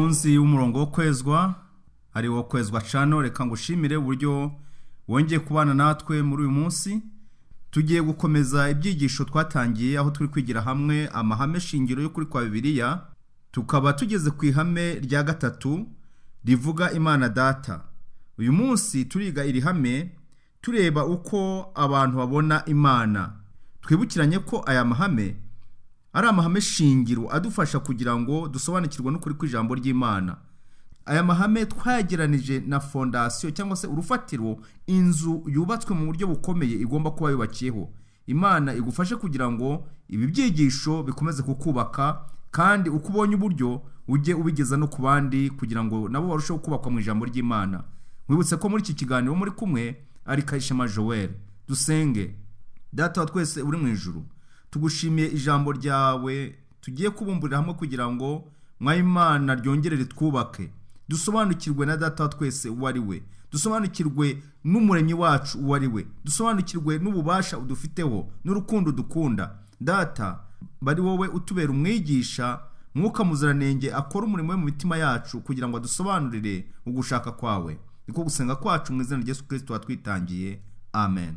Mukunzi w'umurongo wo kwezwa, ari wo Kwezwa Channel, reka ngushimire uburyo wongeye kubana natwe muri uyu munsi. Tugiye gukomeza ibyigisho twatangiye, aho turi kwigira hamwe amahame shingiro y'ukuri kwa Bibiliya. Tukaba tugeze ku ihame rya gatatu rivuga Imana Data. Uyu munsi turiga iri hame tureba uko abantu babona Imana. Twibukiranye ko aya mahame ari amahame shingiro adufasha kugira ngo dusobanukirwe n'ukuri kw'ijambo ry'Imana. Aya mahame twayageranije na fondasiyo cyangwa se urufatiro inzu yubatswe mu buryo bukomeye igomba kuba yubakiyeho. Imana igufashe kugira ngo ibi byigisho bikomeze kukubaka, kandi uko ubonye uburyo ujye ubigeza no ku bandi kugira ngo nabo barusheho kubakwa mu ijambo ry'Imana. Mwibutse ko muri iki kiganiro muri kumwe ari Kayishema Joel. Dusenge. Data wa twese uri mu ijuru, tugushimiye ijambo ryawe tugiye kubumburira hamwe kugira ngo Mwayimana ryongere ritwubake, dusobanukirwe na Data wa twese uwo ari we, dusobanukirwe n'Umuremyi wacu uwo ari we, dusobanukirwe n'ububasha udufiteho n'urukundo dukunda. Data, bari wowe utubera umwigisha, Mwuka Muziranenge akora umurimo we mu mitima yacu kugira ngo adusobanurire ugushaka kwawe. Niko gusenga kwacu mu izina rya Yesu Kristo watwitangiye, amen.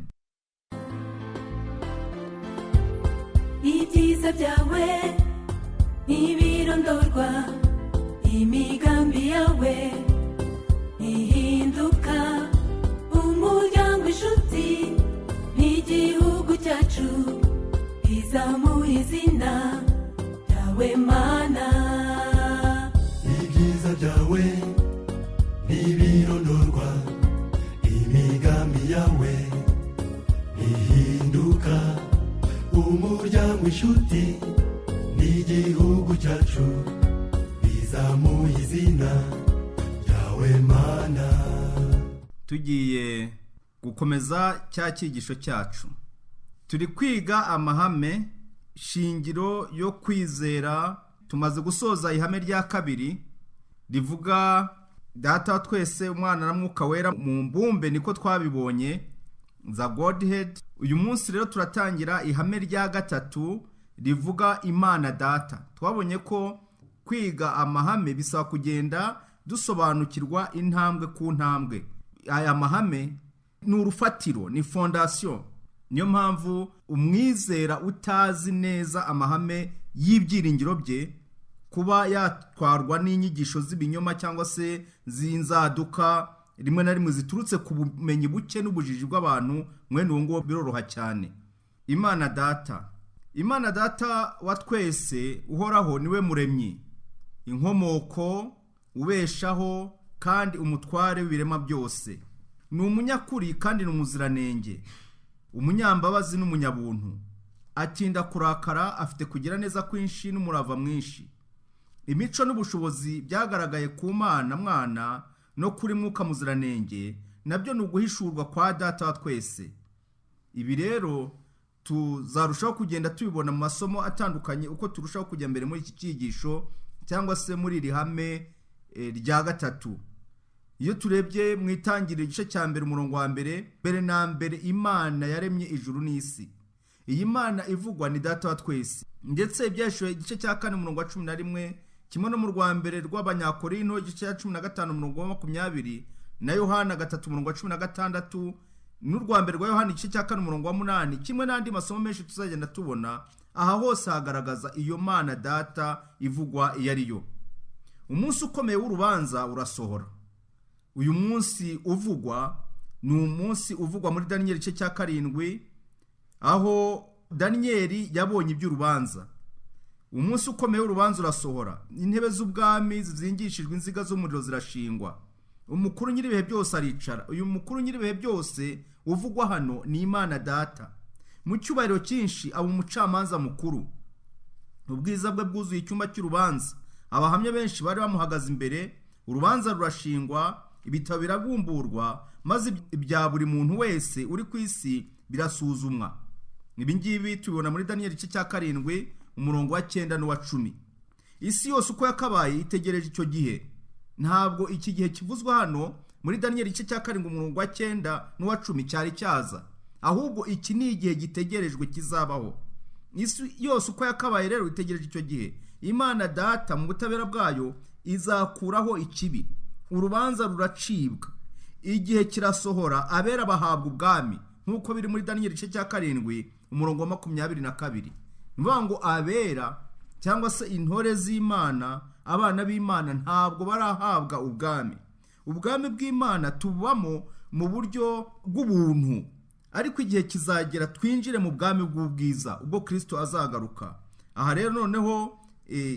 Ibyiza byawe ntibirondorwa, imigambi yawe ntihinduka. Umuryango, inshuti n'igihugu cyacu bizamuye izina ryawe, Mana. Ibyiza byawe ntibirondorwa, imigambi yawe ntihinduka. Umuryango, inshuti n'igihugu cyacu bizamuye izina ryawe, Mana. Tugiye gukomeza cya cyigisho cyacu. Turi kwiga amahame shingiro yo kwizera. Tumaze gusoza ihame rya kabiri rivuga Data wa twese, Umwana na Mwuka Wera mu mbumbe, niko twabibonye, za Godhead. Uyu munsi rero turatangira ihame rya gatatu rivuga Imana Data. Twabonye ko kwiga amahame bisaba kugenda dusobanukirwa intambwe ku ntambwe. Aya mahame ni urufatiro, ni fondasiyo. Niyo mpamvu umwizera utazi neza amahame y'ibyiringiro bye, kuba yatwarwa n'inyigisho z'ibinyoma cyangwa se z'inzaduka, rimwe na rimwe ziturutse ku bumenyi buke n'ubujiji bw'abantu, mwene uwo nguwo biroroha cyane. Imana Data, Imana Data wa twese uhoraho, niwe Muremyi, inkomoko, ubeshaho kandi umutware w'ibirema byose. Ni umunyakuri kandi ni umuziranenge, umunyambabazi n'umunyabuntu, atinda kurakara, afite kugira neza kwinshi n'umurava mwinshi. Imico n'ubushobozi byagaragaye ku Mana Mwana no kuri Mwuka Muziranenge nabyo ni uguhishurwa kwa Data wa twese. Ibi rero tuzarushaho kugenda tubibona mu masomo atandukanye uko turushaho kujya mbere muri iki cyigisho cyangwa se muri iri hame rya gatatu. Iyo turebye mu Itangiriro igice cya mbere umurongo wa mbere: "Mbere na mbere Imana yaremye ijuru n'isi." Iyi Mana ivugwa ni Data wa twese. Ndetse Ibyahishuwe igice cya 4 umurongo wa 11, kimwe no mu rwa mbere rw'Abanyakorinto igice cya 15 umurongo wa 20, na Yohana 3 umurongo wa 16, n'urwa mbere rwa Yohana igice cya 4 umurongo wa 8, kimwe n'andi masomo menshi tuzagenda tubona, aha hose hagaragaza iyo Mana Data ivugwa iyo ari yo. Umunsi ukomeye w'urubanza urasohora. Uyu munsi uvugwa ni umunsi uvugwa muri Daniyeli igice cya 7, aho Daniyeli yabonye iby'urubanza. Umunsi ukomeye w'urubanza urasohora, intebe z'ubwami zizingishijwe inziga z'umuriro zirashingwa, Umukuru nyir'ibihe byose aricara. Uyu Mukuru nyir'ibihe byose uvugwa hano ni Imana Data. Mu cyubahiro cyinshi aba umucamanza mukuru. Ubwiza bwe bwuzuye icyumba cy'urubanza. Abahamya benshi bari bamuhagaze imbere. Urubanza rurashingwa, ibitabo birabumburwa, maze ibya buri muntu wese uri ku isi birasuzumwa. Ibi ngibi tubibona muri Daniyeli igice cya 7 umurongo wa 9 n'uwa 10. Isi yose uko yakabaye itegereje icyo gihe. Ntabwo iki gihe kivuzwa hano muri Daniyeli igice cya 7 umurongo wa 9 n'uwa 10 cyari cyaza, ahubwo iki ni igihe gitegerejwe kizabaho. Isi yose uko yakabaye rero itegereje icyo gihe. Imana Data mu butabera bwayo Izakuraho ikibi. Urubanza ruracibwa, igihe kirasohora, abera bahabwa ubwami, nk'uko biri muri Daniyeli igice cya 7 umurongo wa 22. Ni ukuvuga ngo abera cyangwa se intore z'Imana, abana b'Imana, ntabwo barahabwa ubwami. Ubwami bw'Imana tubamo mu buryo bw'ubuntu, ariko igihe kizagera twinjire mu bwami bw'ubwiza ubwo Kristo azagaruka. Aha rero noneho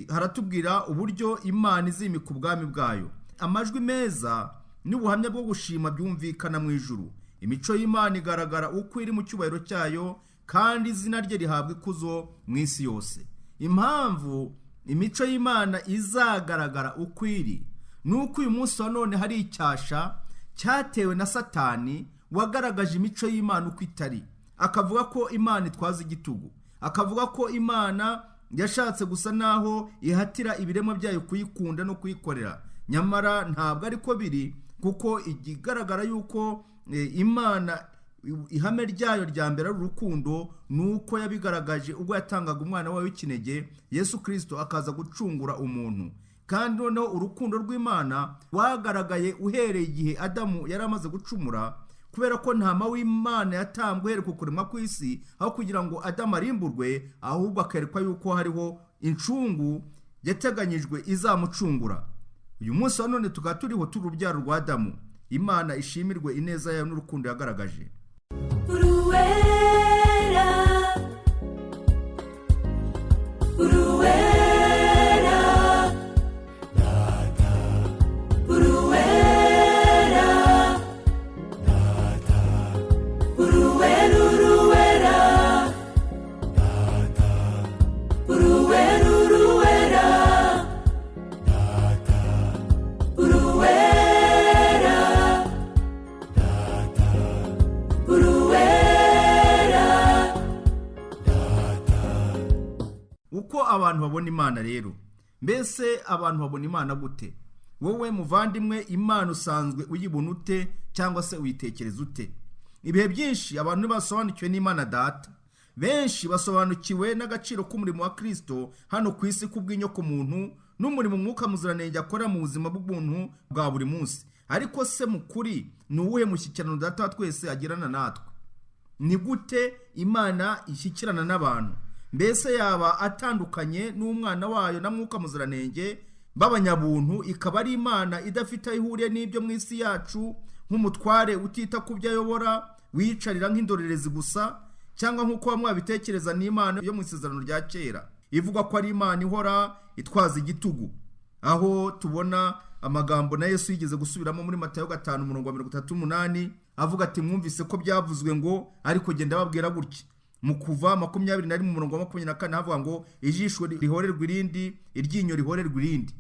haratubwira uburyo Imana izimika ubwami bwayo. Amajwi meza n'ubuhamya bwo gushima byumvikana mu ijuru. Imico y'Imana igaragara uko iri mu cyubahiro cyayo, kandi izina rye rihabwa ikuzo mu isi yose. Impamvu imico y'Imana izagaragara uko iri ni uko uyu munsi wa none hari icyasha cyatewe na Satani wagaragaje imico y'Imana uko itari, akavuga ko Imana itwaza igitugu, akavuga ko Imana yashatse gusa naho ihatira ibiremwa byayo kuyikunda no kuyikorera. Nyamara ntabwo ariko biri, kuko ikigaragara yuko Imana ihame ryayo rya mbere ari urukundo, ni uko yabigaragaje ubwo yatangaga umwana wayo w'ikinege Yesu Kirisito akaza gucungura umuntu. Kandi noneho urukundo rw'Imana rwagaragaye uhereye igihe Adamu yari amaze gucumura, kubera ko ntama w'Imana yatambwe uhereye ku kuremwa kw'isi, aho kugira ngo Adamu arimburwe, ahubwo akerekwa yuko hariho incungu yateganyijwe izamucungura. Uyu munsi wa none tukaba turiho turi urubyaro rwa Adamu. Imana ishimirwe ineza yayo n'urukundo yagaragaje. Uruwera, Uruwera, Data, Uruwera, Data, Uruwera, Uruwera, Data, Uruwera, Uruwera, Data, Uruwera, Data, Uruwera. Data. Uko abantu babona Imana rero, mbese abantu babona Imana gute? Wowe muvandimwe, Imana usanzwe uyibona ute cyangwa se uyitekereza ute? Ibihe byinshi abantu ntibasobanukiwe n'Imana Data. Benshi basobanukiwe n'agaciro k'umurimo wa Kristo hano ku isi kubw'inyoko muntu, n'umurimo Umwuka Muziranenge akora mu buzima bw'ubuntu bwa buri munsi. Ariko se mu kuri ni uwuhe mushyikirano Data wa twese agirana natwe? Ni gute Imana ishyikirana n'abantu? Mbese yaba atandukanye n'umwana wayo na Mwuka Muziranenge b'abanyabuntu, ikaba ari Imana idafite aho ihuriye n'ibyo mu isi yacu, nk'umutware utita ku byo ayobora, wiyicarira nk'indorerezi gusa, cyangwa nk'uko bamwe babitekereza n'Imana yo mu isezerano rya kera ivuga ko ari Imana ihora itwaza igitugu, aho tubona amagambo na Yesu yigeze gusubiramo muri Matayo 5 umurongo wa 38 avuga ati: mwumvise ko byavuzwe ngo, ariko genda babwira gutya. Mu Kuva 21 umurongo wa 24 havuga ngo: ijisho rihorerwa irindi, iryinyo rihorerwa irindi.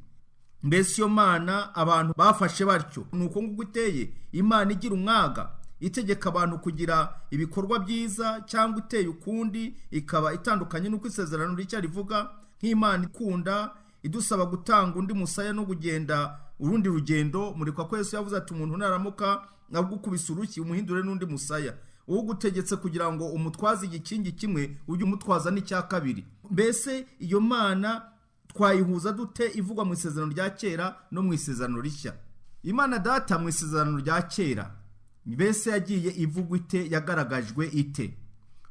Mbese iyo Mana abantu bafashe batyo ni uko nguko iteye? Imana igira umwaga, itegeka abantu kugira ibikorwa byiza, cyangwa iteye ukundi ikaba itandukanye n'uko isezerano rishya rivuga, nk'Imana ikunda idusaba gutanga undi musaya no kugenda urundi rugendo? Murikwa ko Yesu yavuze ati: umuntu naramuka agukubise urushyi, umuhindure n'undi musaya. Ugutegetse kugira ngo umutwaze igikingi kimwe, ujye umutwaza n'icya kabiri. Mbese iyo Mana twayihuza dute ivugwa mu isezerano rya kera no mu isezerano rishya? Imana Data mu isezerano rya kera mbese yagiye ivugwa ite, yagaragajwe ite?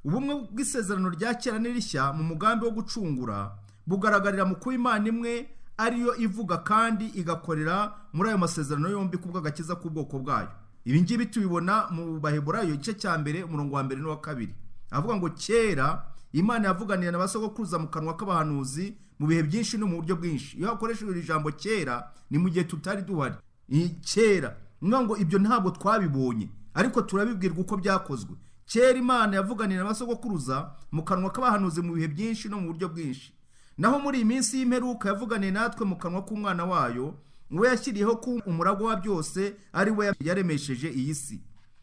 Ubumwe bw'isezerano rya kera n'irishya mu mugambi wo gucungura bugaragarira mu kuba Imana imwe ariyo ivuga kandi igakorera muri ayo masezerano yombi kubw'agakiza k'ubwoko bwayo. Ibi ngibi tubibona mu Baheburayo igice cya 1 umurongo wa 1 n'uwa 2, avuga ngo: kera Imana yavuganiye na basogokuruza mu kanwa k'abahanuzi mu bihe byinshi no mu buryo bwinshi. Iyo hakoreshejwe iri jambo kera, ni mu gihe tutari duhari. Ni kera, ni ngo ibyo ntabwo twabibonye, ariko turabibwirwa uko byakozwe. Kera Imana yavuganiye na basogokuruza mu kanwa k'abahanuzi mu bihe byinshi no mu buryo bwinshi. Naho muri iyi minsi y'imperuka yavuganiye natwe mu kanwa k'umwana wayo, we yashyiriyeho ko umuragwa wa byose, ari we yaremesheje iyi si.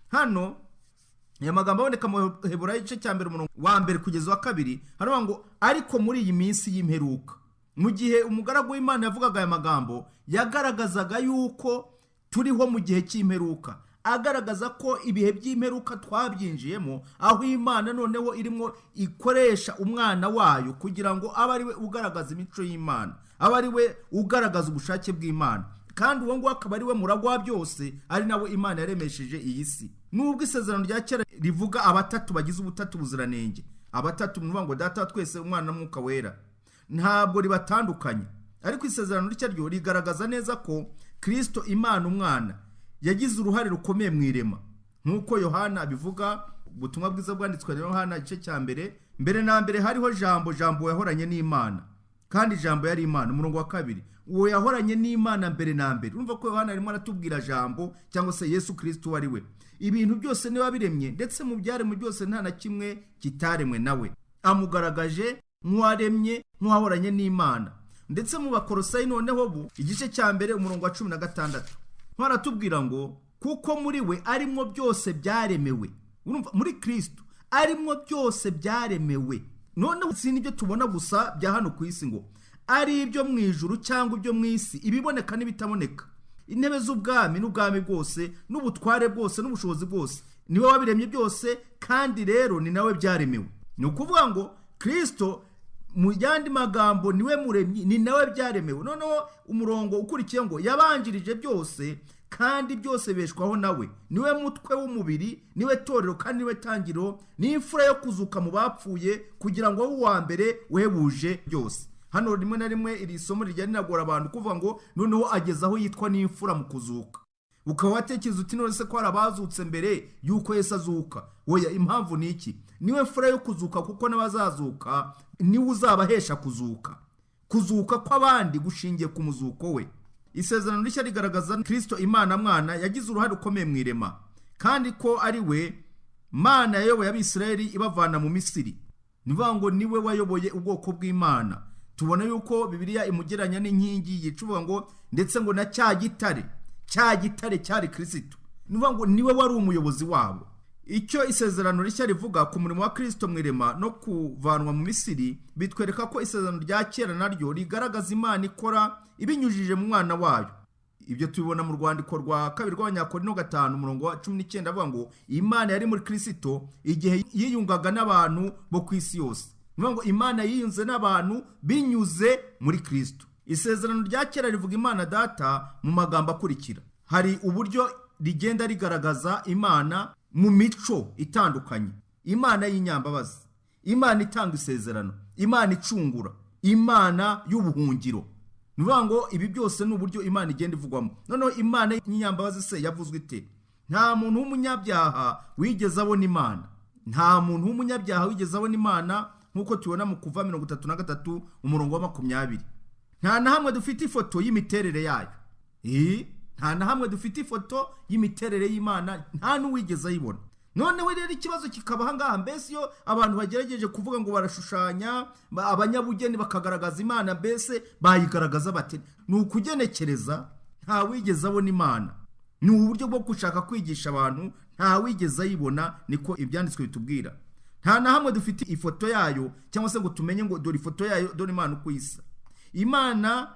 Hano aya magambo aboneka mu Heburayo igice cya 1 umurongo wa 1 kugeza uwa 2, haravuga ngo: ariko muri iyi minsi y'imperuka. Mu gihe umugaragu w'Imana yavugaga aya magambo, yagaragazaga yuko turiho mu gihe cy'imperuka. Agaragaza ko ibihe by'imperuka twabyinjiyemo, aho Imana noneho irimo ikoresha umwana wayo kugira ngo abe ari we ugaragaza imico y'Imana, abe ari we ugaragaza ubushake bw'Imana, kandi uwo nguwo akaba ari we muragwa wa byose, ari nawe Imana yaremesheje iyi si. Nubwo isezerano rya kera rivuga abatatu bagize ubutatu buziranenge, abatatu ni ngo Data wa twese, Umwana n'Umwuka Wera, ntabwo ribatandukanye. Ariko isezerano rishya ryo rigaragaza neza ko Kirisito Imana Umwana yagize uruhare rukomeye mu irema, nk'uko Yohana abivuga. Ubutumwa bwiza bwanditswe na Yohana, igice cya mbere: "Mbere na mbere hariho Jambo, Jambo yahoranye n'Imana, kandi Jambo yari Imana." Umurongo wa 2: "Uwo yahoranye n'Imana mbere na mbere." Urumva ko Yohana arimo aratubwira Jambo cyangwa se Yesu Kirisito uwo ari we. "Ibintu byose niba biremye, ndetse mu byaremwe byose nta na kimwe kitaremwe nawe." Amugaragaje nk'uwaremye, nk'uwahoranye n'Imana. Ndetse mu Bakorosayi noneho bu igice cya mbere, umurongo wa 16, aratubwira ngo: "Kuko muri we arimwo byose byaremewe." Urumva, muri Kirisito arimwo byose byaremewe. Noneho si n'ibyo tubona gusa bya hano ku isi, ngo ari ibyo mu ijuru cyangwa ibyo mu isi, ibiboneka n'ibitaboneka, intebe z'ubwami n'ubwami bwose n'ubutware bwose n'ubushobozi bwose. Niwe wabiremye byose, kandi rero ni nawe byaremewe. Ni ukuvuga ngo Kirisito, mu yandi magambo, niwe muremyi, ni nawe byaremewe. Noneho umurongo ukurikiye ngo: "Yabanjirije byose, kandi byose beshwaho nawe. Niwe mutwe w'umubiri, niwe torero, kandi niwe tangiro n'imfura yo kuzuka mu bapfuye, kugira ngo abe uwa mbere uhebuje byose." Hano rimwe na rimwe iri somo rijya rinagora abantu, kuvuga ngo noneho ageze aho yitwa n'imfura mu kuzuka. Ukaba watekereza uti: "None se ko hari abazutse mbere y'uko Yesu azuka?" Oya, impamvu ni iki? Niwe mfura yo kuzuka, kuko n'abazazuka niwe uzabahesha kuzuka. Kuzuka kw'abandi gushingiye ku muzuko we. Isezerano rishya rigaragaza Kirisito Imana Mwana yagize uruhare rukomeye mu irema, kandi ko ari we Mana yayoboye Abisirayeli ibavana mu Misiri. Ni ukuvuga ngo niwe wayoboye ubwoko bw'Imana. Tubona yuko Bibiliya imugereranya n'inkingi yica, ngo ndetse ngo na cya gitare, cya gitare cyari Kirisito. Ni ukuvuga ngo niwe wari umuyobozi wabo. Icyo isezerano rishya rivuga ku murimo wa Kirisito mu irema no kuvanwa mu Misiri bitwereka ko isezerano rya kera naryo rigaragaza Imana ikora ibinyujije mu mwana wayo. Ibyo tubibona mu rwandiko rwa kabiri rw'Abanyakorinto 5, umurongo wa 19, avuga ngo Imana yari muri Kirisito igihe yiyungaga n'abantu bo ku isi yose. Ni ngo Imana yiyunze n'abantu binyuze muri Kirisito. Isezerano rya kera rivuga Imana Data mu magambo akurikira. Hari uburyo rigenda rigaragaza Imana mu mico itandukanye: Imana y'inyambabazi, Imana itanga isezerano, Imana icungura, Imana y'ubuhungiro. Ni ukuvuga ngo ibi byose ni uburyo Imana igenda ivugwamo. Noneho Imana y'inyambabazi se yavuzwe ite? Nta muntu w'umunyabyaha wigeze abona Imana. Nta muntu w'umunyabyaha wigeze abona Imana, nk'uko tubibona mu Kuva 33, umurongo wa 20. Nta na hamwe dufite ifoto y'imiterere yayo. Nta na hamwe dufite ifoto y'imiterere y'Imana, nta n'uwigeze ayibona. Noneho rero ikibazo kikaba ahangaha: mbese iyo abantu bagerageje kuvuga ngo barashushanya, abanyabugeni bakagaragaza Imana, mbese bayigaragaza bate? Ni ukugenekereza, nta wigeze abona Imana. Ni uburyo bwo gushaka kwigisha abantu. Nta wigeze ayibona, niko ibyanditswe bitubwira. Nta na hamwe dufite ifoto yayo, cyangwa se ngo tumenye ngo dore ifoto yayo, dore Imana uko isa. Imana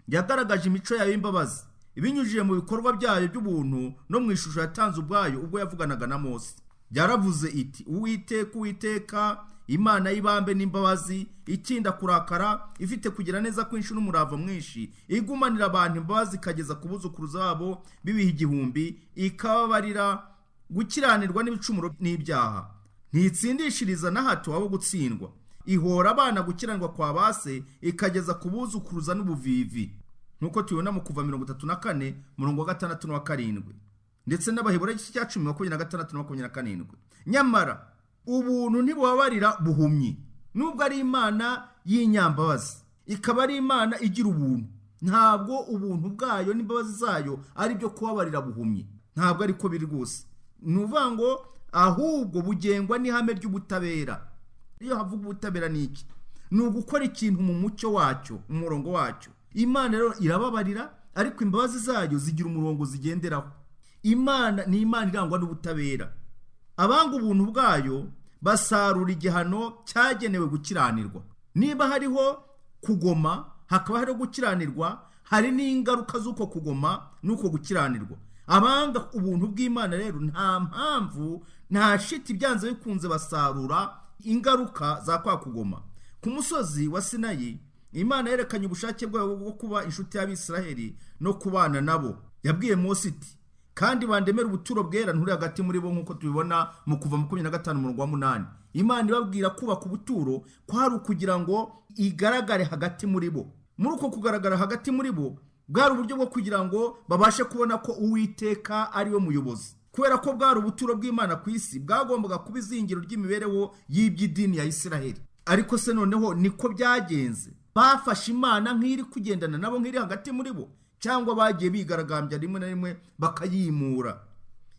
yagaragaje imico yayo y'imbabazi ibinyujije mu bikorwa byayo by'ubuntu no mu ishusho yatanze ubwayo ubwo yavuganaga na Mose. Yaravuze iti: "Uwiteka, Uwiteka, Imana y'ibambe n'imbabazi, itinda kurakara, ifite kugira neza kwinshi n'umurava mwinshi, igumanira abantu imbabazi ikageza ku buzukuruza babo bibiha 1000, ikababarira gukiranirwa n'ibicumuro n'ibyaha. Ntitsindishiriza na hato abo gutsindwa, ihora abana gukiranirwa kwa base ikageza ku buzukuruza n'ubuvivi." Nk'uko tubibona mu Kuva 34, murongo wa 6 n'uwa 7, ndetse n'Abahebura igice cya 10, 26 na 27. Nyamara ubuntu ntibubabarira buhumyi. Nubwo ari Imana y'inyambabazi, ikaba ari Imana igira ubuntu, ntabwo ubuntu bwayo n'imbabazi zayo ari byo kubabarira buhumyi. Ntabwo ariko biri rwose. Ni ukuvuga ngo ahubwo bugengwa n'ihame ry'ubutabera. Iyo havuga ubutabera ni iki? Ni ugukora ikintu mu mucyo wacyo, umurongo wacyo. Imana rero irababarira, ariko imbabazi zayo zigira umurongo zigenderaho. Imana ni Imana irangwa n'ubutabera. Abanga ubuntu bwayo basarura igihano cyagenewe gukiranirwa. Niba hariho kugoma, hakaba hariho gukiranirwa, hari n'ingaruka z'uko kugoma n'uko gukiranirwa. Abanga ubuntu bw'Imana rero nta mpamvu, nta shiti, byanze bikunze basarura ingaruka za kwa kugoma. Ku musozi wa Sinayi, Imana yerekanye ubushake bwayo bwo kuba inshuti y'Abisiraheli no kubana nabo. Yabwiye Mose iti: "Kandi bandemere ubuturo bwera nturi hagati muri bo", nk'uko tubibona mu Kuva 25 umurongo wa 8. Imana ibabwira kubaka ubuturo kwari ukugira ngo igaragare hagati muri bo. Muri uko kugaragara hagati muri bo, bwari uburyo bwo kugira ngo babashe kubona ko Uwiteka ari we muyobozi. Kubera ko bwari ubuturo bw'Imana ku isi, bwagombaga kuba izingiro ry'imibereho y'iby'idini ya Isiraheli. Ariko se noneho niko byagenze? Bafashe Imana nk'iri kugendana nabo, nk'iri hagati muri bo, cyangwa bagiye bigaragambya rimwe na rimwe bakayimura?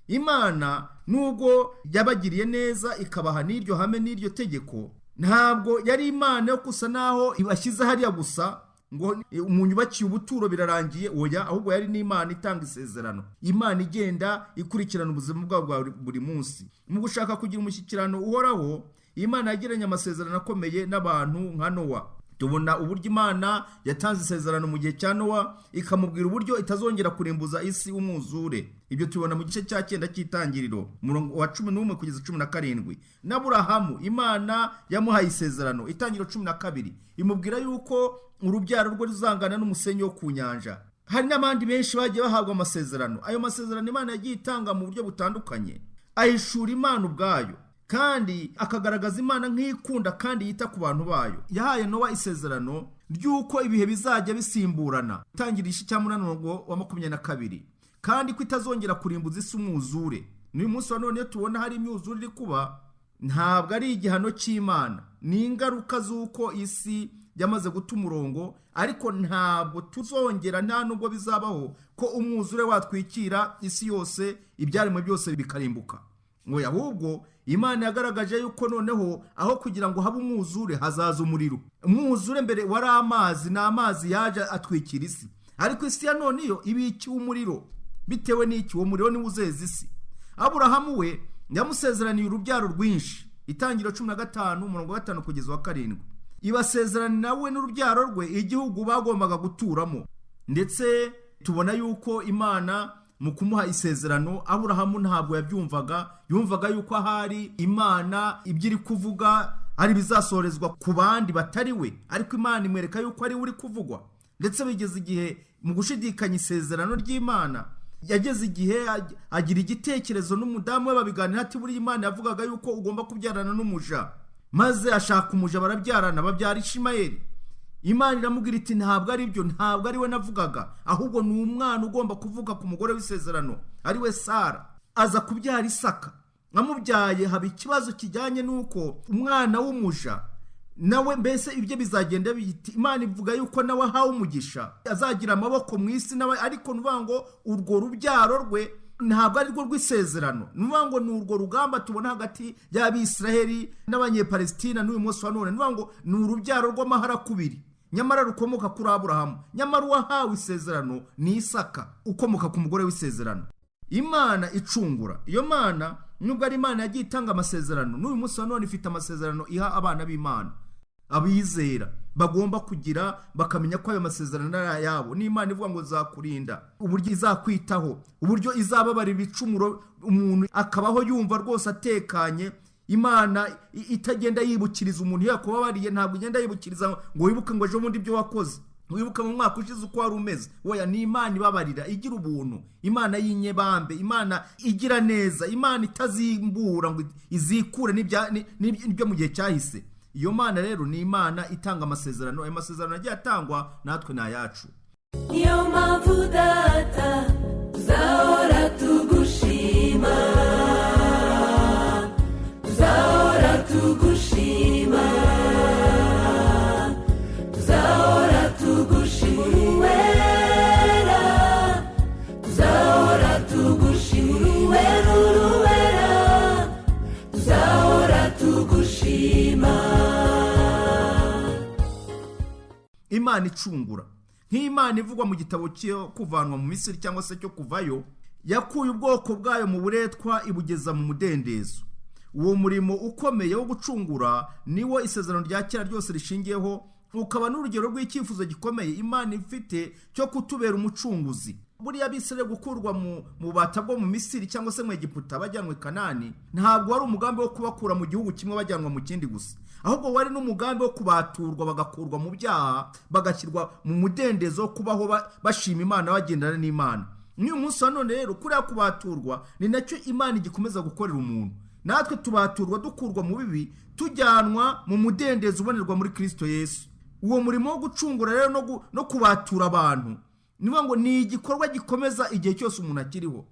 Imana nubwo yabagiriye neza ikabaha n'iryo hame n'iryo tegeko, ntabwo yari Imana yo gusa naho ibashyize hariya gusa ngo umuntu yubakiye ubuturo birarangiye. Oya, ahubwo yari n'Imana itanga isezerano, Imana igenda ikurikirana ubuzima bwabo bwa buri munsi. Mu gushaka kugira umushyikirano uhoraho, Imana yagiranye amasezerano akomeye n'abantu nka Nowa. Tubona uburyo Imana yatanze isezerano mu gihe cya Nowa, ikamubwira uburyo itazongera kurimbuza isi umwuzure. Ibyo tubona mu gice cya 9 cy'Itangiriro, umurongo wa 11 kugeza 17. N'Aburahamu Imana yamuhaye isezerano, Itangiriro 12, imubwira yuko urubyaro rwe ruzangana n'umusenyi wo ku nyanja. Hari n'abandi benshi bagiye bahabwa amasezerano. Ayo masezerano Imana yagiye itanga mu buryo butandukanye ahishura Imana ubwayo, kandi akagaragaza Imana nk'ikunda kandi yita ku bantu bayo. Yahaye Nowa isezerano ry'uko ibihe bizajya bisimburana, Itangiriro igice cya 8 umurongo wa 22, kandi ko itazongera kurimbuza isi umwuzure. N'uyu munsi wa none iyo tubona hari imyuzure iri kuba, ntabwo ari igihano cy'Imana, ni ingaruka z'uko isi yamaze guta umurongo. Ariko ntabwo tuzongera, nta nubwo bizabaho ko umwuzure watwikira isi yose, ibyaremwe byose bikarimbuka. Ngo ahubwo Imana yagaragaje yuko noneho aho kugira ngo habe umwuzure hazaza umuriro. Umwuzure mbere wari amazi, ni amazi yaje atwikira isi, ariko isi ya none yo ibikiwe umuriro. Bitewe n'iki? Uwo muriro niwo uzeza isi. Aburahamu we yamusezeraniye urubyaro rwinshi, Itangiriro 15 umurongo wa 5 kugeza wa 7. Ibasezerana we n'urubyaro rwe igihugu bagombaga guturamo. Ndetse tubona yuko Imana mu kumuha isezerano, Aburahamu ntabwo yabyumvaga. Yumvaga yuko ahari Imana ibyo iri kuvuga ari bizasorezwa ku bandi batari we, ariko Imana imwereka yuko ari we uri kuvugwa. Ndetse bigeze igihe mu gushidikanya isezerano ry'Imana, yageze igihe agira igitekerezo n'umudamu we babiganira, ati: "Buriya Imana yavugaga yuko ugomba kubyarana n'umuja." Maze ashaka umuja, barabyarana, babyara Ishimayeli. Imana iramubwira iti: "Ntabwo ari byo, ntabwo ari we navugaga, ahubwo ni umwana ugomba kuvuka ku mugore w'isezerano, ari we Sara." Aza kubyara Isaka. Amubyaye haba ikibazo kijyanye n'uko umwana w'umuja nawe mbese ibyo bizagenda biti. Imana ivuga yuko nawe ahawe umugisha, azagira amaboko mu isi nawe, ariko ni ukuvuga ngo urwo rubyaro rwe ntabwo ari rwo rw'isezerano. Ni ukuvuga ngo ni urwo rugamba tubona hagati y'Abisiraheli n'Abanyepalesitina n'uyu munsi wa none. Ni ukuvuga ngo ni urubyaro rw'amaharakubiri, nyamara rukomoka kuri Aburahamu, nyamara uwahawe isezerano ni Isaka ukomoka ku mugore w'isezerano. Imana icungura, iyo Mana nubwo ari Imana yagiye itanga amasezerano, n'uyu munsi wa none ifite amasezerano iha abana b'Imana abizera bagomba kugira, bakamenya ko ayo masezerano ari ayabo. N'Imana ivuga ngo izakurinda, uburyo izakwitaho, uburyo izababara ibicumuro, umuntu akabaho yumva rwose atekanye. Imana itagenda yibukiriza umuntu iyo yakubabariye, ntabwo igenda yibukiriza ngo wibuke ngo ejo bundi ibyo wakoze, wibuke mu mwaka ushize uko wari umeze. Oya, ni Imana ibabarira, igira ubuntu, Imana y'inyebambe, Imana igira neza, Imana itazimbura ngo izikure n'ibyo mu gihe cyahise. Iyo Mana rero ni Imana itanga amasezerano. Ayo masezerano agiye atangwa natwe ni ayacu. Niyo mpamvu Data tuzahora tugushima, tuzahora tugushima, tuzahora tugushima, Uruwera, tuzahora tugushima, Uruwera, Uruwera, tuzahora tugushima. Imana icungura, nk'Imana ivugwa mu gitabo cyo Kuvanwa mu Misiri cyangwa se cyo Kuvayo, yakuye ubwoko bwayo mu buretwa ibugeza mu mudendezo. Uwo murimo ukomeye wo gucungura niwo isezerano rya kera ryose rishingiyeho. Ukaba n'urugero rw'icyifuzo gikomeye Imana ifite cyo kutubera umucunguzi. Buriya Abisirayeli gukurwa mu bubata bwo mu Misiri cyangwa se mu Egiputa bajyanwa i Kanani, ntabwo wari umugambi wo kubakura mu gihugu kimwe bajyanwa mu kindi gusa, ahubwo wari n'umugambi wo kubaturwa, bagakurwa mu byaha, bagashyirwa mu mudendezo wo kubaho bashima Imana, bagendana n'Imana. N'uyu munsi wa none rero, kuriya kubaturwa ni nacyo Imana igikomeza gukorera umuntu. Natwe tubaturwa, dukurwa mu bibi, tujyanwa mu mudendezo ubonerwa muri Kirisito Yesu. Uwo murimo wo gucungura rero no kubatura abantu, ni ngo ni igikorwa gikomeza igihe cyose umuntu akiriho.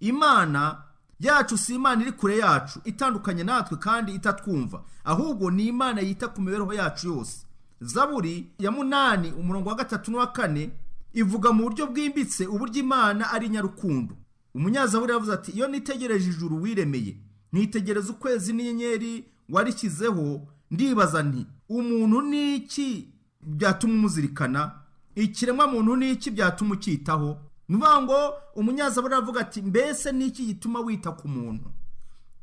Imana yacu si Imana iri kure yacu, itandukanye natwe kandi itatwumva, ahubwo ni Imana yita ku mibereho yacu yose. Zaburi ya 8 umurongo wa 3 n'uwa 4 ivuga mu buryo bwimbitse uburyo Imana ari nyarukundo. Umunyazaburi yavuze ati: "Iyo nitegereje ijuru wiremeye, nitegereza ukwezi n'inyenyeri warishyizeho, ndibaza nti umuntu ni iki byatuma umuzirikana? Ikiremwa muntu ni iki byatuma ucyitaho?" Ni ukuvuga ngo umunyazaburi aravuga ati: "Mbese ni iki gituma wita ku muntu?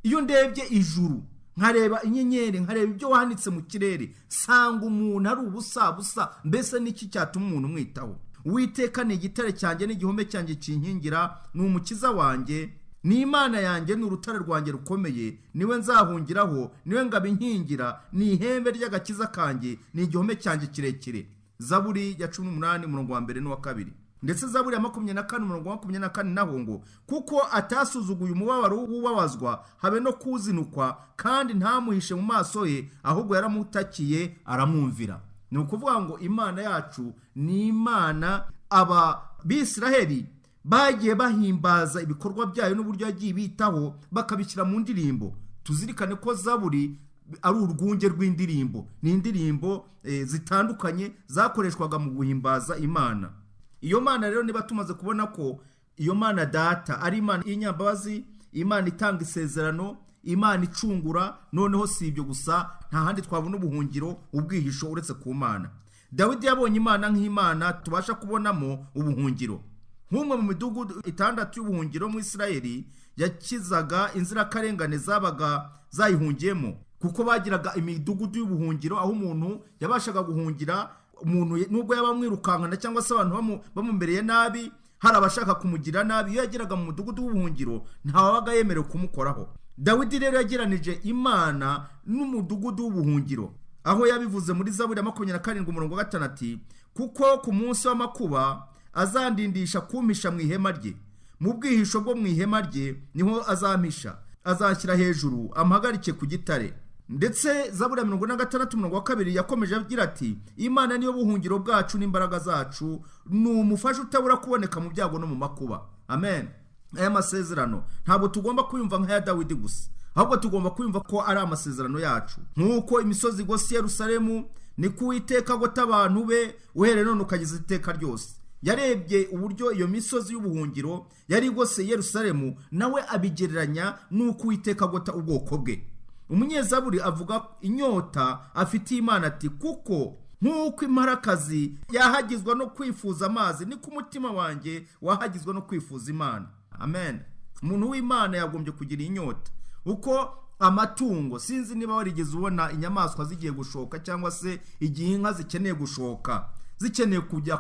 Iyo ndebye ijuru, nkareba inyenyeri, nkareba ibyo wahanitse mu kirere, nsanga umuntu ari ubusa busa. Mbese ni iki cyatuma umuntu umwitaho?" "Uwiteka ni igitare cyanjye n'igihome cyanjye kinkingira, ni umukiza wanjye, ni Imana yanjye, ni urutare rwanjye rukomeye, niwe nzahungiraho, niwe ngabo inkingira, ni ihembe ry'agakiza kanjye, ni igihome cyanjye kirekire." Zaburi ya 18 umurongo wa 1 n'uwa 2. Ndetse Zaburi ya 24 umurongo wa 24 naho ngo: "Kuko atasuzuguye umubabaro w'ubabazwa, habe no kuzinukwa, kandi ntamuhishe mu maso ye, ahubwo yaramutakiye aramwumvira." Ni ukuvuga ngo Imana yacu ni Imana aba Bisiraheli bagiye bahimbaza ibikorwa byayo n'uburyo yagiye bitaho, bakabishyira mu ndirimbo. Tuzirikane ko Zaburi ari urwunge rw'indirimbo, ni indirimbo zitandukanye zakoreshwaga mu guhimbaza Imana. Iyo Mana rero, niba tumaze kubona ko iyo Mana Data ari Imana y'inyambabazi, Imana itanga isezerano, Imana icungura, noneho si ibyo gusa, nta handi twabona ubuhungiro, ubwihisho, uretse ku Mana. Dawidi yabonye Imana nk'Imana tubasha kubonamo ubuhungiro, nk'umwe mu midugudu 6 y'ubuhungiro mu Isirayeli yakizaga inzirakarengane zabaga zayihungiyemo, kuko bagiraga imidugudu y'ubuhungiro aho umuntu yabashaga guhungira, umuntu nubwo yaba amwirukankana cyangwa se abantu bamumereye nabi, hari abashaka kumugira nabi, iyo yageraga mu mudugudu w'ubuhungiro ntawabaga yemerewe kumukoraho. Dawidi rero yageranije Imana n'umudugudu w'ubuhungiro, aho yabivuze muri Zaburi ya 27 umurongo wa 5 ati: "Kuko ku munsi w'amakuba azandindisha kumpisha mu ihema rye, mu bwihisho bwo mu ihema rye niho azampisha, azashyira hejuru amuhagarike ku gitare." Ndetse Zaburi ya 46 umurongo wa 2 yakomeje agira ati: "Imana niyo buhungiro bwacu n'imbaraga zacu, ni umufasha utabura kuboneka mu byago no mu makuba." Amen. Aya masezerano ntabwo tugomba kuyumva nk'aya Dawidi gusa, ahubwo tugomba kuyumva ko ari amasezerano yacu. Nk'uko imisozi igose Yerusalemu, niko Uwiteka agota abantu be, uhereye none ukageza iteka ryose. Yarebye uburyo iyo misozi y'ubuhungiro yari igose Yerusalemu, nawe abigereranya n'uko Uwiteka agota ubwoko bwe. Umunyezaburi avuga inyota afitiye Imana ati: "Kuko nk'uko imparakazi yahagizwa no kwifuza amazi, niko umutima wanjye wahagizwa no kwifuza Imana." Amen. Umuntu w'Imana yagombye kugira inyota. Uko amatungo, sinzi niba warigeze ubona inyamaswa zigiye gushoka, cyangwa se igihe inka zikeneye gushoka, zikeneye kujya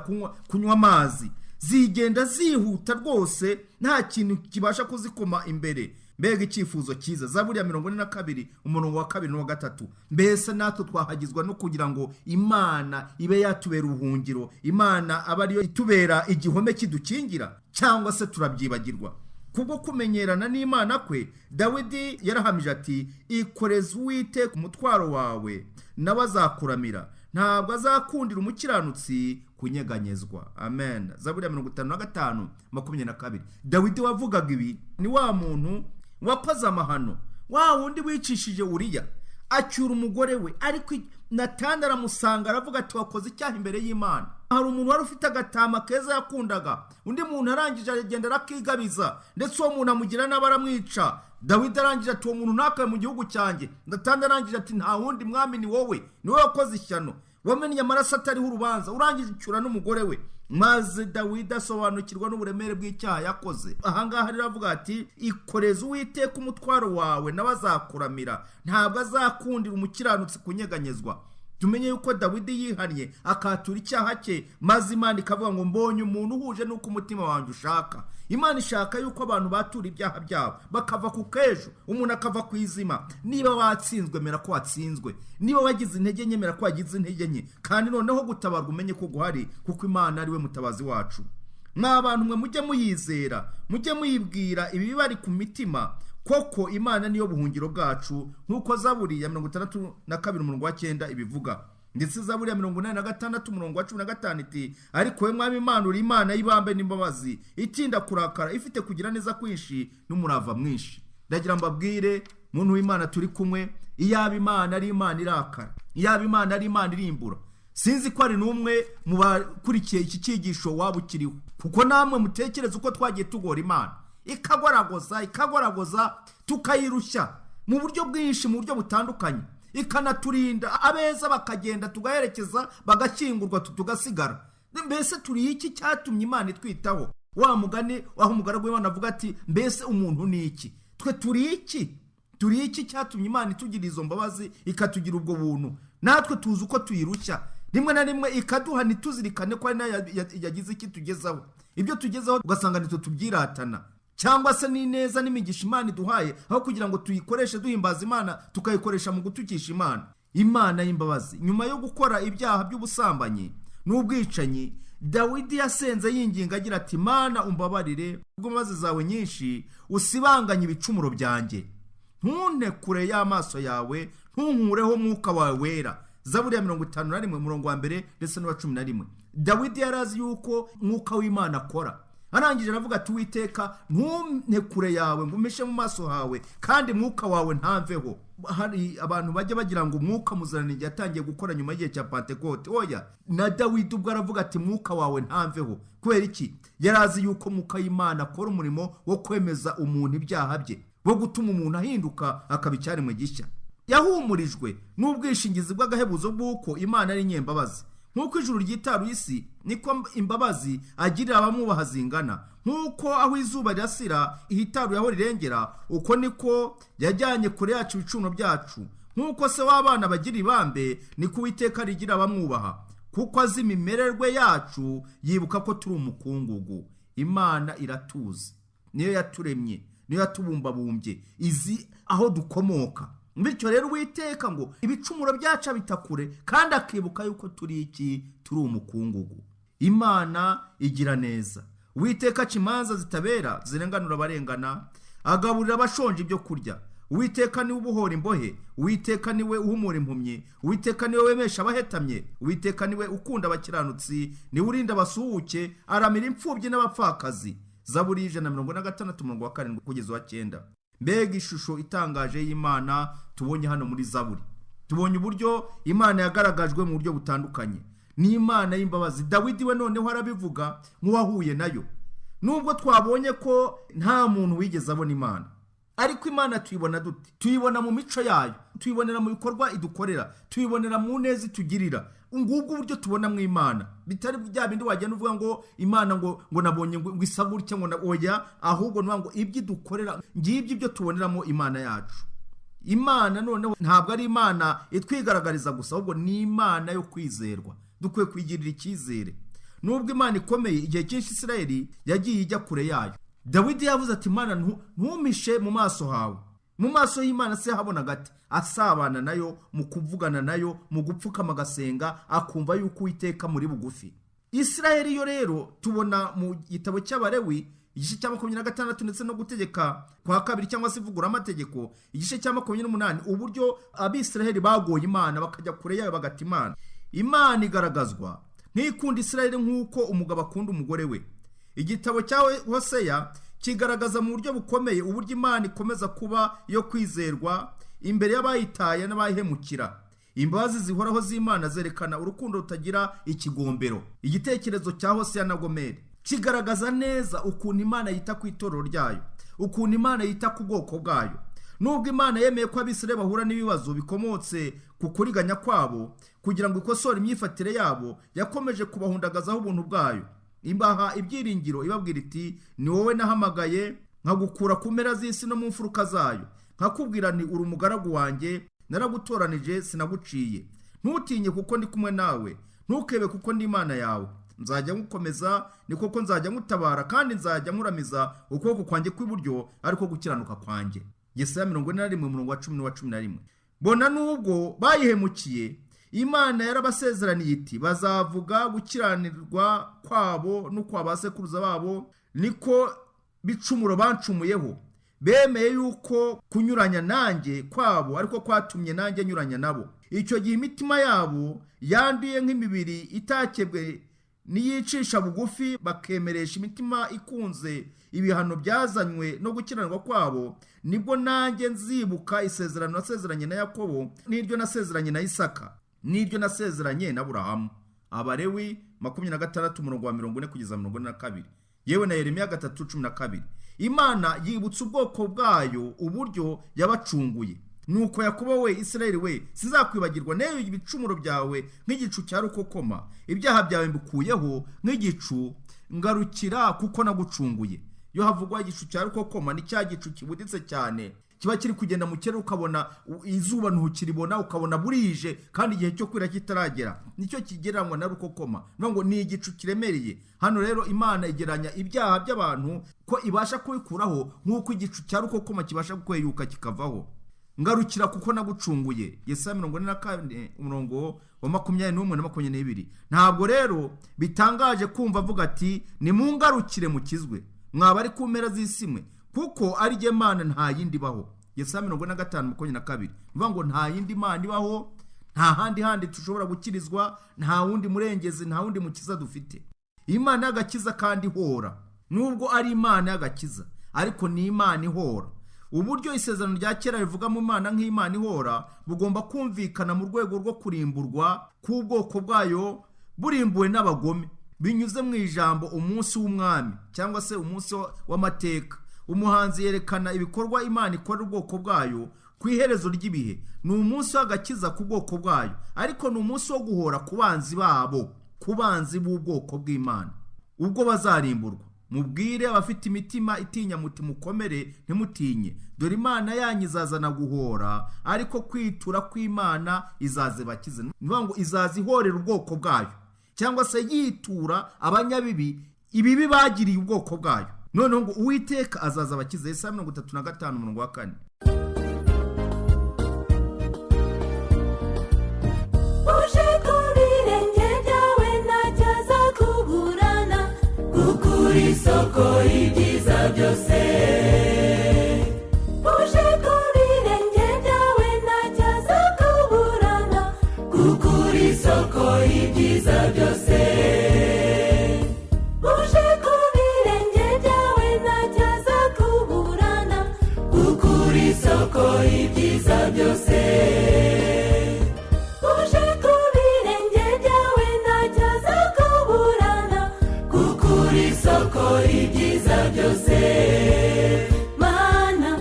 kunywa amazi, zigenda zihuta rwose, nta kintu kibasha kuzikoma imbere. Mbega icyifuzo cyiza! Zaburi ya 42 umurongo wa 2 n'uwa 3. Mbese natwe twahagizwa no kugira ngo Imana ibe yatubera ubuhungiro, Imana aba ariyo itubera igihome kidukingira, cyangwa se turabyibagirwa? Kubwo kumenyerana n'Imana kwe, Dawidi yarahamije ati: "Ikoreze Uwiteka umutwaro wawe, nawe azakuramira, ntabwo azakundira umukiranutsi kunyeganyezwa." Amen. Zaburi ya 55 22. Dawidi wavugaga ibi ni wa muntu wakoze amahano, wa wundi wicishije Uriya, acyura umugore we, ariko Natani aramusanga aravuga ati: "Wakoze icyaha imbere y'Imana." Hari umuntu wari ufite agatama keza yakundaga, undi muntu arangije aragenda arakigabiza, ndetse uwo muntu amugira nabi aramwica. Dawidi arangije ati: "Uwo muntu ntakabe mu gihugu cyanjye." Natani arangije ati: "Nta wundi mwami, ni wowe, ni wowe wakoze ishyano, wamennye amaraso atariho urubanza, urangije ucyura n'umugore we." Maze Dawidi asobanukirwa n'uburemere bw'icyaha yakoze. Ahangaha rero avuga ati: "Ikoreze Uwiteka umutwaro wawe, nawe azakuramira, ntabwo azakundira umukiranutsi kunyeganyezwa." Tumenye yuko Dawidi yihannye akatura icyaha cye, maze Imana ikavuga ngo mbonye umuntu uhuje n'uko umutima wanjye ushaka. Imana ishaka yuko abantu batura ibyaha byabo bakava ku kejo, umuntu akava ku izima. Niba watsinzwe, mera ko watsinzwe. Niba wagize intege nke, mera ko wagize intege nke. Kandi noneho gutabarwa umenye ko guhari, kuko Imana ari we mutabazi wacu. Mwa bantu mwe, mujye muyizera, mujye muyibwira ibibari ku mitima. Koko Imana niyo buhungiro bwacu, nk'uko Zaburi ya 62 umurongo wa 9 ibivuga. Ndetse Zaburi ya 86 umurongo wa 15 iti: ariko we Mwami Imana, uri Imana y'ibambe n'imbabazi, itinda kurakara, ifite kugira neza kwinshi n'umurava mwinshi. Ndagira mbabwire, muntu w'Imana turi kumwe, iyaba Imana ari Imana irakara, iyaba Imana ari Imana irimbura, sinzi ko ari n'umwe mu bakurikiye iki cyigisho waba ukiriho. Kuko namwe mutekereze uko twagiye tugora Imana, ikagoragoza, ikagoragoza, tukayirushya mu buryo bwinshi, mu buryo butandukanye, ikanaturinda abeza bakagenda tugaherekeza, bagashyingurwa, tugasigara. Mbese turi iki cyatumye Imana itwitaho? Wa mugani aho umugaragu w'Imana avuga ati: mbese umuntu ni iki? Twe turi iki? Turi iki cyatumye Imana itugira izo mbabazi, ikatugira ubwo buntu? Natwe tuzi uko tuyirushya rimwe na rimwe, ikaduha ntituzirikane ko ari nayo yagize iki tugezaho. Ibyo tugezaho ugasanga nitwe tubyiratana, cyangwa se n'ineza n'imigisha Imana iduhaye, aho kugira ngo tuyikoreshe duhimbaza Imana, tukayikoresha mu gutukisha Imana. Imana y'imbabazi. Nyuma yo gukora ibyaha by'ubusambanyi n'ubwicanyi, Dawidi yasenze yinginga agira ati: Mana, umbabarire imbabazi zawe nyinshi, usibanganye ibicumuro byanjye. Ntunte kure y'amaso yawe, ntunkureho umwuka wawe wera. Zaburi ya 51 umurongo wa 1 ndetse n'uwa 11. Dawidi yari azi yuko umwuka w'Imana akora. Arangije aravuga ati: Uwiteka, ntunte kure yawe, ngo umpishe mu maso hawe, kandi mwuka wawe ntamveho. Hari abantu bajya bagira ngo umwuka muziranenge yatangiye gukora nyuma y'igihe cya Pantekote. Oya, na Dawidi ubwo aravuga ati: mwuka wawe ntamveho. Kubera iki? Yari azi yuko mwuka w'Imana akora umurimo wo kwemeza umuntu ibyaha bye, wo gutuma umuntu ahinduka akaba icyaremwe gishya. Yahumurijwe n'ubwishingizi bw'agahebuzo bw'uko Imana ari nyembabazi. Nk'uko ijuru ryitaruye isi, niko imbabazi agirira abamwubaha zingana. Nk'uko aho izuba rirasira ihitaruye aho rirengera, uko niko yajyanye kure yacu ibicumuro byacu. Nk'uko se w'abana bagira ibambe, niko Uwiteka rigira abamwubaha. Kuko azi imimererwe yacu, yibuka ko turi umukungugu. Imana iratuzi, niyo yaturemye, niyo yatubumbabumbye, izi aho dukomoka. Bityo rero Uwiteka ngo ibicumuro byacu abitakure, kandi akibuka yuko turi iki? Turi umukungugu. Imana igira neza. Uwiteka aca imanza zitabera, zirenganura abarengana, agaburira abashonje ibyo kurya. Uwiteka niwe ubohora imbohe, Uwiteka niwe uhumura impumyi, Uwiteka niwe wemesha abahetamye, Uwiteka niwe ukunda abakiranutsi, niwe urinda abasuhuke, aramira imfubyi n'abapfakazi. Zaburi 146 umurongo wa 7 kugeza uwa 9. Mbega ishusho itangaje y'Imana tubonye hano muri Zaburi! Tubonye uburyo Imana yagaragajwe mu buryo butandukanye. Ni Imana y'imbabazi. Dawidi we noneho arabivuga nk'uwahuye nayo. Nubwo twabonye ko nta muntu wigeze abona Imana, ariko Imana tuyibona dute? Tuyibona mu mico yayo, tuyibonera mu bikorwa idukorera, tuyibonera mu neza itugirira. Ngubwo uburyo tubona mu Imana, bitari bya bindi wagenda uvuga ngo Imana ngo nabonye ngo isa gutya, ngo oya, ahubwo ni ngo ibyo idukorera, ngibyo ibyo tuboneramo Imana yacu. Imana noneho ntabwo ari Imana itwigaragariza gusa, ahubwo ni Imana yo kwizerwa. Dukwiye kwigirira icyizere. Nubwo Imana ikomeye, igihe cyinshi Isirayeli yagiye ijya kure yayo. Dawidi yavuze ati: Imana, ntumishe mu maso hawe. Mu maso y'Imana se habonaga ati asabana nayo, mu kuvugana nayo, mu gupfukama agasenga, akumva yuko Uwiteka muri bugufi. Isirayeli yo rero tubona mu gitabo cy'Abalewi igice cya 26, ndetse no Gutegeka kwa Kabiri cyangwa se Ivuguramategeko igice cya 28, uburyo Abisirayeli bagoye Imana, bakajya kure yayo, bagata Imana. Imana igaragazwa nk'ikunda Isirayeli nk'uko umugabo akunda umugore we. Igitabo cya Hoseya kigaragaza mu buryo bukomeye uburyo Imana ikomeza kuba iyo kwizerwa imbere y'abayitaye n'abayihemukira. Imbabazi zihoraho z'Imana zerekana urukundo rutagira ikigombero. Igitekerezo cya Hoseya na Gomeri kigaragaza neza ukuntu Imana yita ku itorero ryayo, ukuntu Imana yita ku bwoko bwayo. Nubwo Imana yemeye ko Abisirayeli bahura n'ibibazo bikomotse ku kuriganya kwabo kugira ngo ikosore imyifatire yabo, yakomeje kubahundagazaho ubuntu bwayo, imbaha ibyiringiro, ibabwira iti: ni wowe nahamagaye nkagukura ku mpera z'isi no mu mfuruka zayo, nkakubwira nti uri umugaragu wanjye, naragutoranije sinaguciye. Ntutinye kuko ndi kumwe nawe, ntukebe kuko ndi Imana yawe. Nzajya nkukomeza, ni koko nzajya nkutabara, kandi nzajya nkuramiza ukuboko kwanjye kw'iburyo, ariko gukiranuka kwanjye. Yesaya 41 umurongo wa 10 n'uwa 11. Bona nubwo bayihemukiye, Imana yarabasezeraniye iti bazavuga gukiranirwa kwabo n'ukwa ba sekuruza babo, niko bicumuro bancumuyeho. Bemeye yuko kunyuranya nanjye kwabo ariko kwatumye nanjye nyuranya nabo. Icyo gihe imitima yabo yanduye nk'imibiri itakebwe niyicisha bugufi, bakemeresha imitima ikunze ibihano byazanywe no gukiranirwa kwabo, nibwo nanjye nzibuka isezerano nasezeranye na Yakobo, n'iryo nasezeranye na Isaka, n'iryo nasezeranye na Aburahamu. Abalewi 26 umurongo wa 40 kugeza 42, yewe na Yeremiya 3:12. Imana yibutsa ubwoko bwayo uburyo yabacunguye. Nuko Yakobo we, Isirayeli we, sizakwibagirwa n'eyo ibicumuro byawe nk'igicu cya rukokoma, ibyaha byawe mbikuyeho nk'igicu, ngarukira kuko nagucunguye. Iyo havugwa igicu cya rukokoma, ni cya gicu kibuditse cyane, kiba kiri kugenda mu kirere, ukabona izuba ntukiribona, ukabona burije kandi igihe cyo kwira kitaragera. Nicyo kigereranywa na rukokoma, ni ngo ni igicu kiremereye. Hano rero Imana igereranya ibyaha by'abantu ko ibasha kubikuraho nk'uko igicu cya rukokoma kibasha kweyuka kikavaho. Ngarukira kuko nagucunguye. Yesaya 44 umurongo wa 21 na 22. Ntabwo rero bitangaje kumva avuga ati nimungarukire mukizwe, mwaba ari ku mpera z'isi mwe, kuko ari jye Mana nta yindi ibaho. Yesaya 45:22. Bivuga ngo nta yindi Mana ibaho, nta handi handi dushobora gukirizwa, nta wundi murengezi, nta wundi mukiza dufite. Imana y'agakiza kandi ihora. Nubwo ari Imana y'agakiza, ariko ni Imana ihora. Uburyo isezerano rya kera rivuga mu Mana nk'Imana ihora bugomba kumvikana mu rwego rwo kurimburwa k'ubwoko bwayo burimbuwe n'abagome, binyuze mu ijambo umunsi w'umwami cyangwa se umunsi w'amateka. Umuhanzi yerekana ibikorwa Imana ikorera ubwoko bwayo ku iherezo ry'ibihe. Ni umunsi w'agakiza ku bwoko bwayo, ariko ni umunsi wo guhora ku banzi babo, ku banzi b'ubwoko bw'Imana ubwo bazarimburwa. Mubwire abafite imitima itinya muti mukomere ntimutinye, dore Imana yanyu izazana guhora, ariko kwitura kw'Imana izaze bakize. Ni ukuvuga ngo izaza ihorera ubwoko bwayo, cyangwa se yitura abanyabibi ibibi bagiriye ubwoko bwayo. Noneho ngo Uwiteka azaza abakize. Yesaya 35 umurongo wa 4. Uje ku birenge byawe ntacyo azakuburana, kuko uri isoko y'ibyiza byose. Uje ku birenge byawe ntacyo azakuburana, kuko uri isoko y'ibyiza byose. Uje ku birenge byawe ntacyo azakuburana, kuko uri isoko y'ibyiza byose. Uje ku birenge byawe ntacyo azakuburana, kuko uri isoko y'ibyiza byose. Mana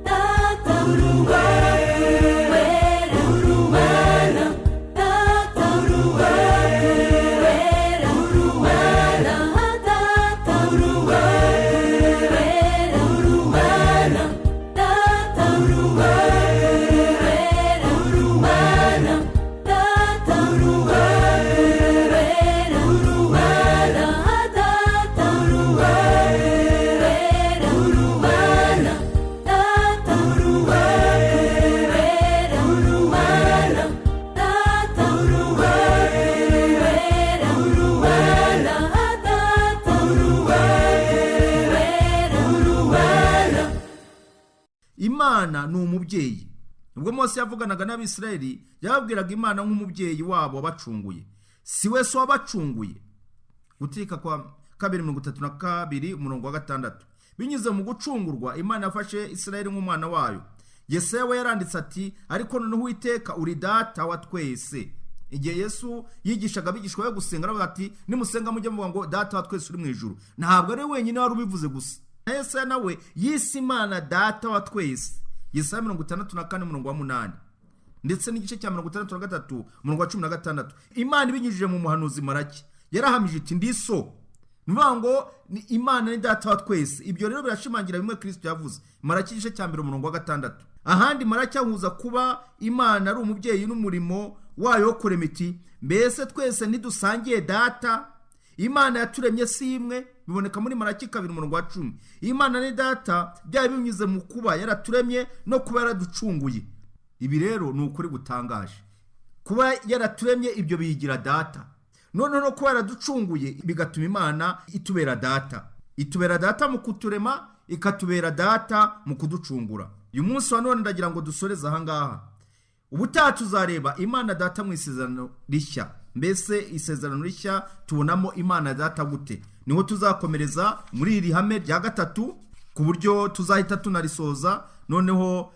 data uruwera, Mana data uruwera, Mana data uruwera, Mana data uruwera, Mana data uruwera, Mana data uruwera, Mana data uruwera, Mana data uruwera, Mana data uruwera, Mana. Imana ni umubyeyi. Ubwo Mose yavuganaga n'Abisirayeli, yababwiraga Imana nk'umubyeyi wabo wabacunguye. Si we so wabacunguye. Gutegeka kwa kabiri 32 umurongo wa 6. Binyuze mu gucungurwa, Imana yafashe Isirayeli nk'umwana wayo. Yesaya we yaranditse ati ariko noneho Uwiteka uri data wa twese. Igihe Yesu yigishaga abigishwa be gusenga, aravuga ati nimusenga mujye muvuga ngo data wa twese uri mu ijuru. Ntabwo ari we wenyine wari ubivuze gusa, na Yesaya nawe yise Imana data wa twese. Yesaya 64 umurongo wa 8 ndetse n'igice cya 63 umurongo wa 16. Imana ibinyujije mu muhanuzi Malaki yarahamije iti ndi so. Ni ukuvuga ngo ni Imana ni data wa twese. Ibyo rero birashimangira bimwe Kristo yavuze. Malaki igice cya 1 umurongo wa 6. Ahandi Malaki ahuza kuba Imana ari umubyeyi n'umurimo wayo wo kurema iti: "Mbese twese ntidusangiye data? Imana yaturemye si imwe?" Biboneka muri Maraki 2 umurongo wa 10. Imana ni data, byaba binyuze mu kuba yaraturemye no kuba yaraducunguye. Ibi rero ni ukuri gutangaje. Kuba yaraturemye, ibyo biyigira data. Noneho no kuba yaraducunguye bigatuma Imana itubera data. Itubera data mu kuturema, ikatubera data mu kuducungura. Uyu munsi wa none ndagira ngo dusoreze ahangaha. Ubutaha tuzareba Imana Data mu Isezerano Rishya. Mbese Isezerano Rishya tubonamo Imana Data gute? Niho tuzakomereza muri iri hame rya gatatu, ku buryo tuzahita tunarisoza, noneho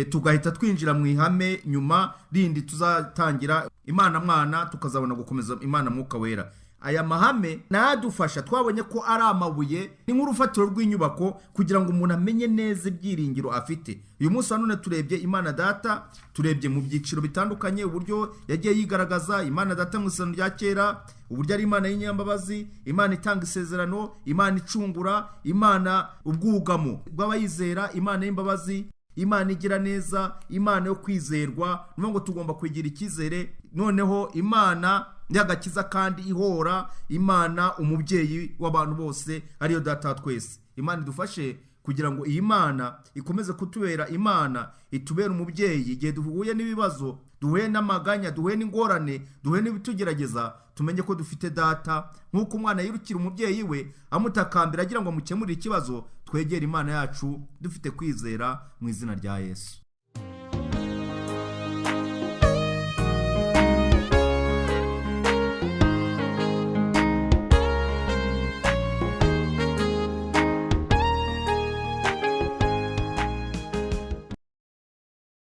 tugahita twinjira mu ihame nyuma rindi tuzatangira, Imana Mwana, tukazabona gukomeza Imana Mwuka Wera. Aya mahame nayadufasha. Twabonye ko ari amabuye, ni nk'urufatiro rw'inyubako kugira ngo umuntu amenye neza ibyiringiro afite. Uyu munsi wa none turebye Imana Data, turebye mu byiciro bitandukanye uburyo yagiye yigaragaza Imana Data mu Isezerano rya Kera, uburyo ari Imana y'inyambabazi, Imana itanga isezerano, Imana icungura, Imana ubwugamo bw'abayizera, Imana y'imbabazi, Imana igira neza, Imana yo kwizerwa. Ni ngo tugomba kugira icyizere. Noneho Imana y'agakiza kandi ihora, Imana umubyeyi w'abantu bose, ariyo Data wa twese. Imana idufashe kugira ngo iyi Mana ikomeze kutubera Imana, itubere umubyeyi igihe duhuye n'ibibazo, duhuye n'amaganya, duhuye n'ingorane, duhuye n'ibitugerageza. Tumenye ko dufite data. Nk'uko umwana yirukira umubyeyi we amutakambira agira ngo amukemurire ikibazo, twegere Imana yacu dufite kwizera mu izina rya Yesu.